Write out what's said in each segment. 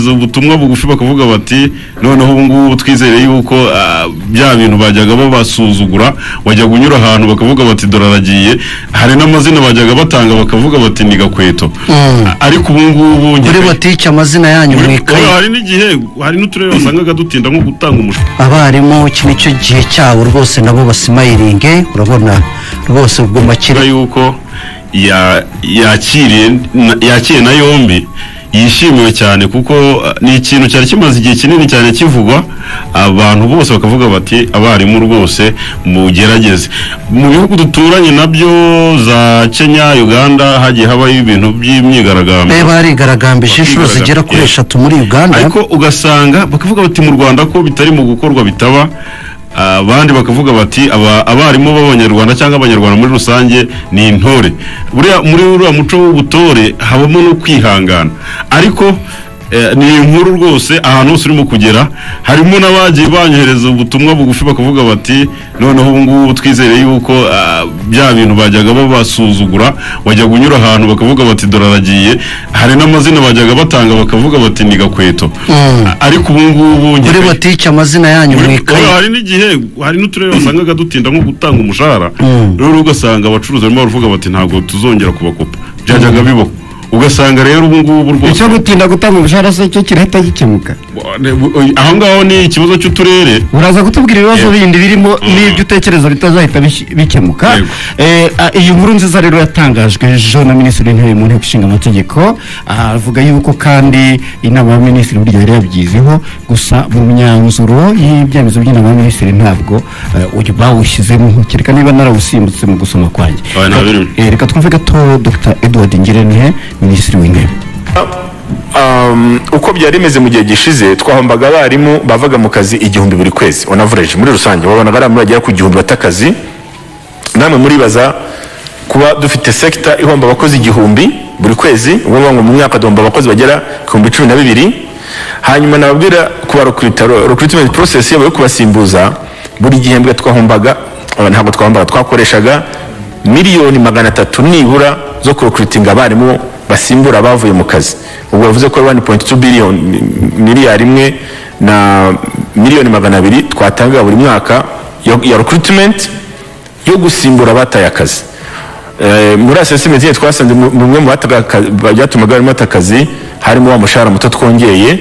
Ubutumwa bugufi bakavuga bati: "Noneho ubu ngubu twizere yuko bya bintu bajyaga babasuzugura, wajyaga unyura ahantu bakavuga bati: 'Dore aragiye.' Hari n'amazina bajyaga batanga bakavuga bati: 'Ni Gakweto.' Ariko ubu ngubu Kuri botike amazina yanyu mu ikayi. Hari n'igihe, hari n'uturere wasangaga dutinda nko gutanga umushahara. Abarimu, iki nicyo gihe cyabo rwose, nabo basimayiringe. Urabona rwose ubwo makire Yuko yakiriye na yombi, yishimiwe cyane, kuko ni ikintu cyari kimaze igihe kinini cyane kivugwa, abantu bose bakavuga bati: 'Abarimu rwose mugerageze.' Mu bihugu duturanye nabyo za Kenya, Uganda, hagiye habayo ibintu by'imyigaragambyo. Barigaragambije inshuro zigera kuri 3 muri Uganda. Ariko ugasanga bakavuga bati: 'Mu Rwanda ko bitari mu gukorwa bitaba.' Abandi bakavuga bati: 'Abarimu b'Abanyarwanda cyangwa Abanyarwanda muri rusange ni intore.' Buriya muri uriya muco w'ubutore habamo no kwihangana. Ariko ni inkuru rwose ahantu hose urimo kugera, harimo n'abagiye banyohereza ubutumwa bugufi bakavuga bati: 'Noneho ubu ngubu twizere yuko bya bintu bajyaga babasuzugura, wajyaga unyura ahantu bakavuga bati: 'Dore aragiye.' Hari n'amazina bajyaga batanga bakavuga bati: 'Ni Gakweto.' Ariko ubu ngubu Kuri botike amazina yanyu mu ikayi. Hari n'igihe, hari n'uturere wasangaga dutinda nko gutanga umushahara, rero ugasanga abacuruzi barimo baravuga bati: 'Ntabwo tuzongera kubakopa.' Byajyaga bibaho. Ugasanga rero ubu ngubu rwose Icyo gutinda gutanga umushahara se cyo kirahita gikemuka? Aho ngaho ni ikibazo cy'uturere. Uraza kutubwira ibibazo bindi birimo n'ibyo utekereza bitazahita bikemuka. Iyi nkuru nziza rero yatangajwe ejo na Minisitiri w'Intebe mu Nteko Ishinga Amategeko, avuga yuko kandi Inama y'Abaminisitiri burya yari yabyizeho. Gusa mu myanzuro y'ibyemezo by'Inama y'Abaminisitiri ntabwo uyu bawushyizemo, kereka niba narawusimbutse mu gusoma kwanjye. Oya, nta birimo. Reka twumve gato Dr Edouard Ngirente, Minisitiri w'Intebe. Uko byari bimeze mu gihe gishize, twahombaga abarimu bavaga mu kazi 1000 buri kwezi on average. Muri rusange wabonaga abarimu bagera ku 1000 bata akazi. Namwe muribaza kuba dufite sector ihomba abakozi 1000 buri kwezi, ubwo ngo mu mwaka duhomba abakozi bagera ku 12,000. Hanyuma nababwira kuba recruitment process yabo yo kubasimbuza buri gihembwe twahombaga, ntabwo twahombaga, twakoreshaga miliyoni 300 nibura zo kurecruitinga abarimu basimbura abavuye mu kazi. Ubwo bavuze ko 1.2 billion, miliyari 1 na miliyoni 200 twatangaga buri mwaka ya recruitment yo gusimbura abataye akazi. Muri assessment ye twasanze bimwe mu byatumaga barimo bata akazi harimo wa mushahara muto twongeye.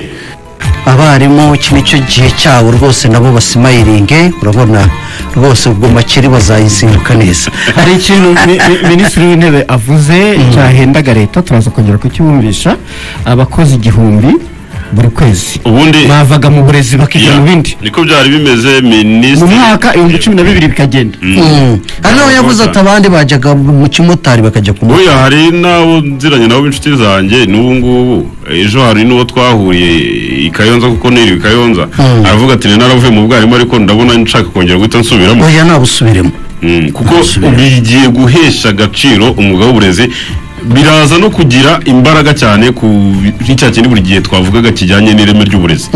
Abarimu, iki nicyo gihe cyabo rwose, nabo basimayiringe. Urabona rwose ubwo makiri bazayisimbuka neza. Hari ikintu Minisitiri w'Intebe avuze cyahendaga leta, turaza kongera kucyumvisha: abakozi 1000 buri kwezi Ubundi bavaga mu burezi bakijya mu bindi. Niko byari bimeze. Mu Minisitiri mwaka 12,000 bikagenda. Hari n'aho yavuze ati abandi bajyaga mu kimotari, bakajya ku Oya, hari n'abo nziranye nabo b'inshuti zanjye n'ubu ngubu. Ejo hari n'uwo twahuriye i Kayonza, kuko niriwe i Kayonza, aravuga ati: "Naravuye mu bwarimu, ariko ndabona nshaka kongera guhita nsubiramo." Oya, nabusubiremo. Kuko bigiye guhesha agaciro umwuga w'uburezi, biraza no kugira imbaraga cyane ku cya kindi buri gihe twavugaga kijyanye n'ireme ry'uburezi,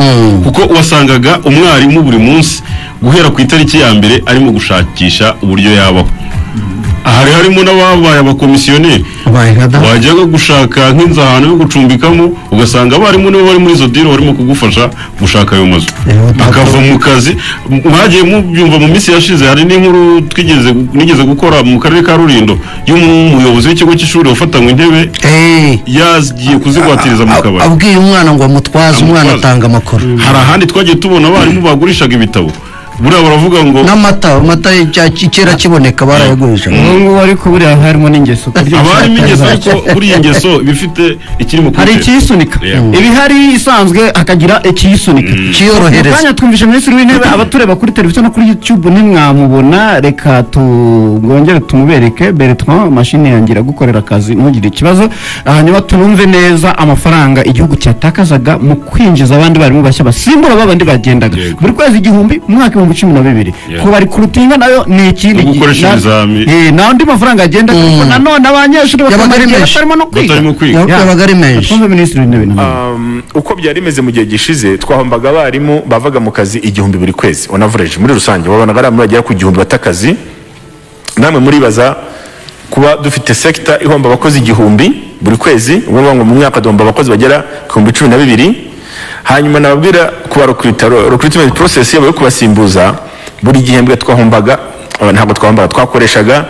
kuko wasangaga umwarimu buri munsi guhera ku itariki ya mbere arimo gushakisha uburyo yabaho. Hari harimo n'ababaye abakomisiyoneri. Ubaye nka da. Wajyaga gushaka nk'inzu ahantu yo gucumbikamo, ugasanga abarimu nibo bari muri izo deal, barimo kugufasha gushaka ayo mazu, akava mu kazi. Mwagiye mubyumva mu minsi yashize, hari n'inkuru twigeze nigeze gukora mu karere ka Rulindo y'umuyobozi w'ikigo cy'ishuri wafatanywe intebe yagiye kuzigwatiriza mu kabari. Abwiye umwana ngo amutwaze, umwana Amutwaze. atanga amakuru. Hari ahandi twagiye tubona abarimu bagurishaga ibitabo, buriya baravuga ngo N'amata, amata kera kiboneka barayagurisha. Ubu ngubu ariko buriya harimo n'ingeso ku buryo Haba harimo ingeso, butari. Ariko buriya ingeso iba ifite ikiri mu Hari kubitera. ikiyisunika. Ibihari isanzwe, hakagira ikiyisunika. Kiyorohereza. Mu kanya twumvishe Minisitiri w'Intebe. Abatureba kuri televiziyo no kuri YouTube ntimwamubona, reka tugongere tumubereke. Bertrand, mashini yanjye iragukorera akazi, ntugire ikibazo. Hanyuma tunumve neza amafaranga igihugu cyatakazaga mu kwinjiza abandi barimu bashya basimbura babandi bagendaga. Buri kwezi 1000, mu mwaka 12,000. Kubarecruitinga nayo ni ikindi. No gukoresha ibizami. N'andi mafaranga agenda, kuko nanone abanyeshuri Yabaga bakamara ari igihe menshi. batarimo no kwiga. Batarimo kwiga. Yabaga ari menshi. Twumve Minisitiri w'Intebe nanone. Uko byari bimeze mu gihe gishize, twahombaga abarimu bavaga mu kazi 1000 buri kwezi on average. Muri rusange wabonaga abarimu bagera ku 1000 bata akazi. Namwe muribaza kuba dufite sector ihomba abakozi 1000 buri kwezi, ubwo ngo mu mwaka duhomba abakozi bagera ku 12,000. Hanyuma nababwira kubarecruita, recruitment process yabo yo kubasimbuza, buri gihembwe twahombaga, ntabwo twahombaga, twakoreshaga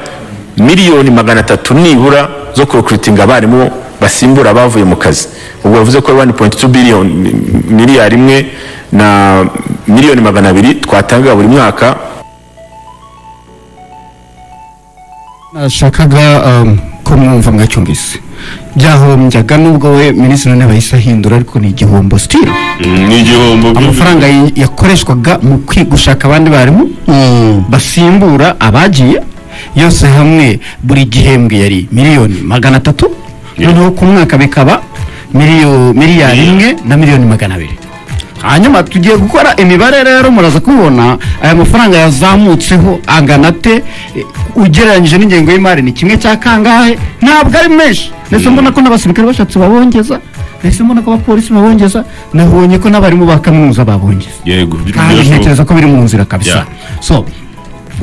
300 million nibura zo kurecruitinga abarimu basimbura abavuye mu kazi. Ubwo bavuze ko 1.2 billion, 1,2 billion twatangaga buri mwaka. Nashakaga ko mwumva mwacyumvise, byahombyaga nubwo we minisitiri w'intebe yahise ahindura, ariko ni igihombo still. Ni igihombo. Amafaranga yakoreshwaga mu gushaka abandi barimu basimbura abagiye, yose hamwe buri gihembwe yari 300 million, noneho ku mwaka bikaba 1,200 billion. Hanyuma tugiye gukora imibare rero, muraza kubona aya mafaranga yazamutseho angana ate, ugereranyije n'ingengo y'imari ni kimwe cya kangahe? Ntabwo ari menshi. Ndetse mbona ko n'abasirikare bashatse babongeza, ndetse mbona ko abapolisi babongeza, nabonye ko n'abarimu ba kaminuza babongeza. Kandi Birashoboka. Ntekereza ko biri mu nzira kabisa. So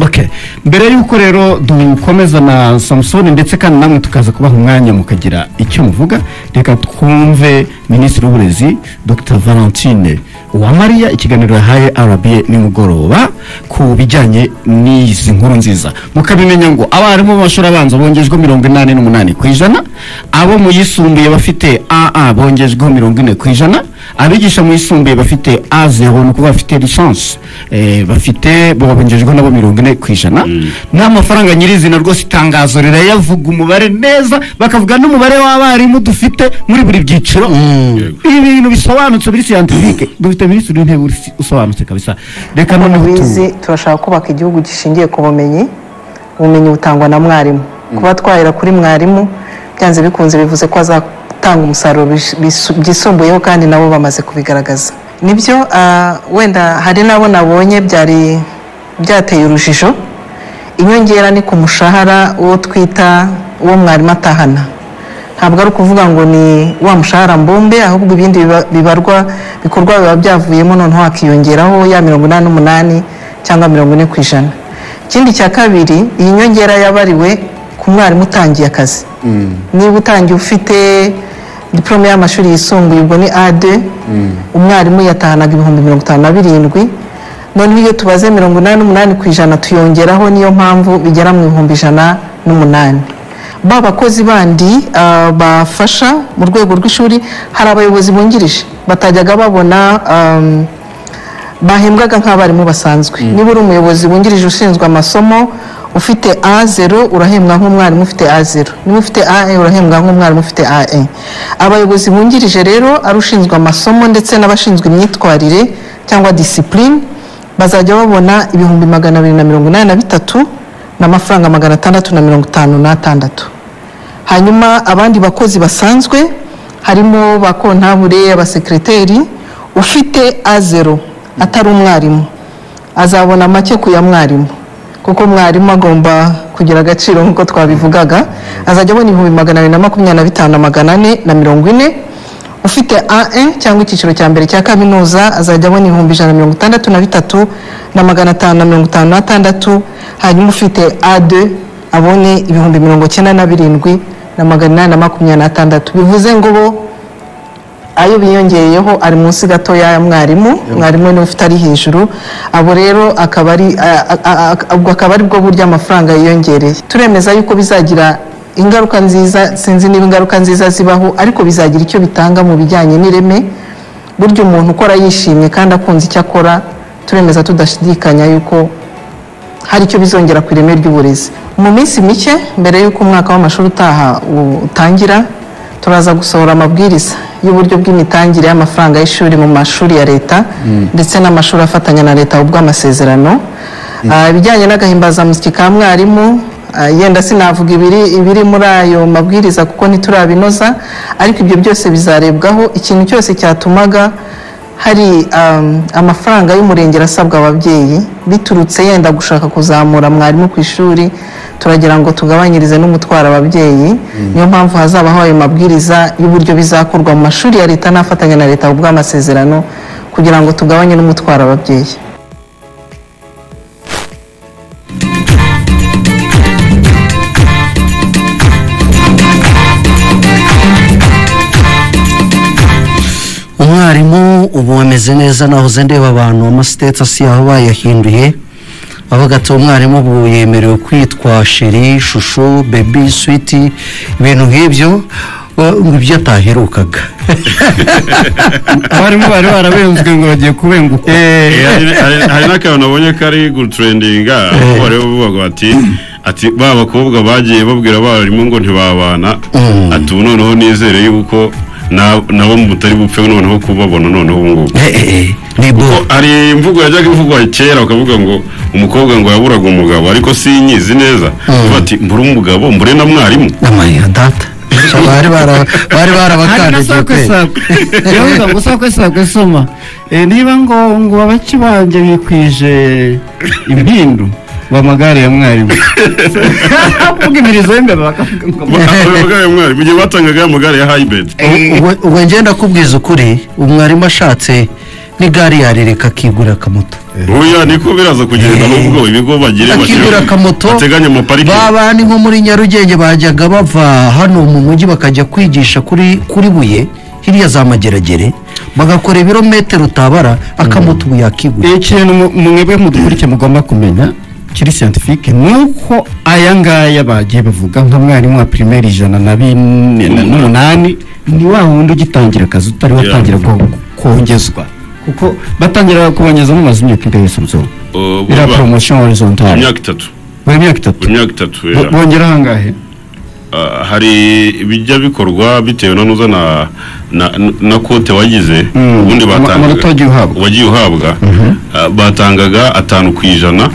okay, mbere y'uko rero dukomeza na Samusoni, ndetse kandi namwe tukaza kubaha umwanya mukagira icyo muvuga, reka twumve minisitiri w'uburezi Dr Valentine Uwamariya, ikiganiro yahaye RBA nimugoroba ku bijyanye n'izi nkuru nziza. Mukabimenya ngo abarimu b'amashuri abanza bongejwe 88%, abo mu yisumbuye bafite AA bongejweho 40%, abigisha mu yisumbuye bafite A0, ni ukuvuga bafite licence, bafite bongejweho nabo 40%. N'amafaranga nyirizina rwose itangazo rirayavuga umubare neza, bakavuga n'umubare w'abarimu dufite muri buri byiciro. Ibi bintu bisobanutse biri scientifique. Dufite minisitiri w'intebe usobanutse kabisa. Reka noneho tu Mubizi, turashaka kubaka igihugu gishingiye ku bumenyi. Ubumenyi butangwa na mwarimu. Kuba twahera kuri mwarimu, byanze bikunze bivuze ko azatanga umusaruro byisumbuyeho, kandi nabo bamaze kubigaragaza. Nibyo, wenda hari n'abo nabonye byari byateye urujijo. Inyongera ni ku mushahara uwo twita uwo mwarimu atahana, ntabwo ari ukuvuga ngo ni wa mushahara mbumbe, ahubwo ibindi bibarwa bikorwa biba byavuyemo, noneho hakiyongeraho ya 88 cyangwa 40%. Ikindi cya kabiri, iyi nyongera yabariwe ku mwarimu utangiye akazi. Niba utangiye ufite diporome y'amashuri yisumbuye, ubwo ni A2, umwarimu yatahanaga 57,000. Noneho iyo tubaze 88%, tuyongeraho, niyo mpamvu bigera mu 108,000. Ba bakozi bandi bafasha mu rwego rw'ishuri, hari abayobozi bungirije batajyaga babona, bahembwaga nk'abarimu basanzwe. Niba uri umuyobozi wungirije ushinzwe amasomo ufite A0, urahembwa nk'umwarimu ufite A0. Niba ufite A1, urahembwa nk'umwarimu ufite A1. Abayobozi bungirije rero, ari ushinzwe amasomo ndetse n'abashinzwe imyitwarire cyangwa discipline, bazajya babona 283,656 n'amafaranga. Hanyuma abandi bakozi basanzwe, harimo ba kontabure, abasekreteri, ufite A0 atari umwarimu azabona make ku ya mwarimu, kuko mwarimu agomba kugira agaciro nk'uko twabivugaga. Azajya abona 225,440. Ufite A1 cyangwa icyiciro cya mbere cya kaminuza azajya abona 163,556. Hanyuma ufite A2 abone 97,826. Bivuze ngo bo ayo biyongereyeho ari munsi gato y'aya mwarimu. Mwarimu niwe ufite ari hejuru. Abo rero akaba ari ubwo akaba ari bwo buryo amafaranga yiyongereye. Turemeza yuko bizagira ingaruka nziza. Sinzi niba ingaruka nziza zibaho, ariko bizagira icyo bitanga mu bijyanye n'ireme. Burya umuntu ukora yishimye kandi akunze icyo akora, turemeza tudashidikanya yuko hari icyo bizongera ku ireme ry'uburezi. Mu minsi mike mbere y'uko umwaka w'amashuri utaha utangira, turaza gusohora amabwiriza y'uburyo bw'imitangire y'amafaranga y'ishuri mu mashuri ya leta ndetse n'amashuri afatanya na leta ubw'amasezerano. Ibijyanye n'agahimbazamusyi ka mwarimu, yenda sinavuga ibiri muri ayo mabwiriza kuko ntiturabinoza, ariko ibyo byose bizarebwaho. Ikintu cyose cyatumaga hari amafaranga y'umurengera asabwa ababyeyi biturutse yenda gushaka kuzamura mwarimu ku ishuri, turagira ngo tugabanyirize n'umutwaro ababyeyi. Niyo mpamvu hazabaho ayo mabwiriza y'uburyo bizakorwa mu mashuri ya leta n'afatanya na leta ubw'amasezerano, kugira ngo tugabanye n'umutwaro ababyeyi. Umwarimu ubu ameze neza. Nahoze ndeba abantu ama status yaho bayahinduye, bavuga ati umwarimu ubu yemerewe kwitwa chéri, chouchou, baby, sweetie, ibintu nk'ibyo, ngo ibyo ataherukaga. Abarimu bari barabenzwe ngo bagiye kubengukwa. Hari n'akantu nabonye kari gutrendinga, aho bari bavuga ati ba bakobwa bagiye babwira abarimu ngo ntibabana, ati ubu noneho nizere yuko nabo mutari bupfe noneho kubabona noneho ubu ngubu. Ni bo. Kuko hari imvugo yajyaga ivugwa kera, bakavuga ngo umukobwa ngo yaburaga umugabo, ariko sinyizi neza. Bati mbure umugabo, mbure na mwarimu. Amaya data, bari Hari na barabakandagiye sakwe pe. Sakwe yavuga ngo sakwe sakwe soma. Niba ngo abaki banjye bikwije impindu, ngo amagare ya mwarimu, kuvuga imirizo y'imbeba, bakavuga ngo Amagare ya mwarimu, igihe batangaga amagare ya hybrid. Ubwo ngenda kubwiza ukuri, umwarimu ashatse n'igare yarireka akigurira akamoto. Oya, niko biraza kugenda, ahubwo ibigo bagire Akigura akamoto. Bateganya amapariki. Ba bandi nko muri Nyarugenge bajyaga bava hano mu mujyi bakajya kwigisha kuri Buye hirya za Mageragere, bagakora ibirometero utabara, akamoto ubu yakigura. Ikintu mwebwe mudukurikiye mugomba kumenya kiri scientifique ni uko aya ngaya bagiye bavuga nka mwarimu wa primaire 148 ni wa wundi ugitangira akazi, utari watangira kongezwa, kuko batangira kubongeza mumaze imyaka ingahe se? Iriya promotion horizontale. Imyaka 3. Buri myaka 3? Buri myaka 3, yeah. Bongera angahe? Hari ibijya bikorwa bitewe na nuza na cote wagize. Ubundi batangaga Amanota wagiye uhabwa. Wagiye uhabwa. Batangaga 5%.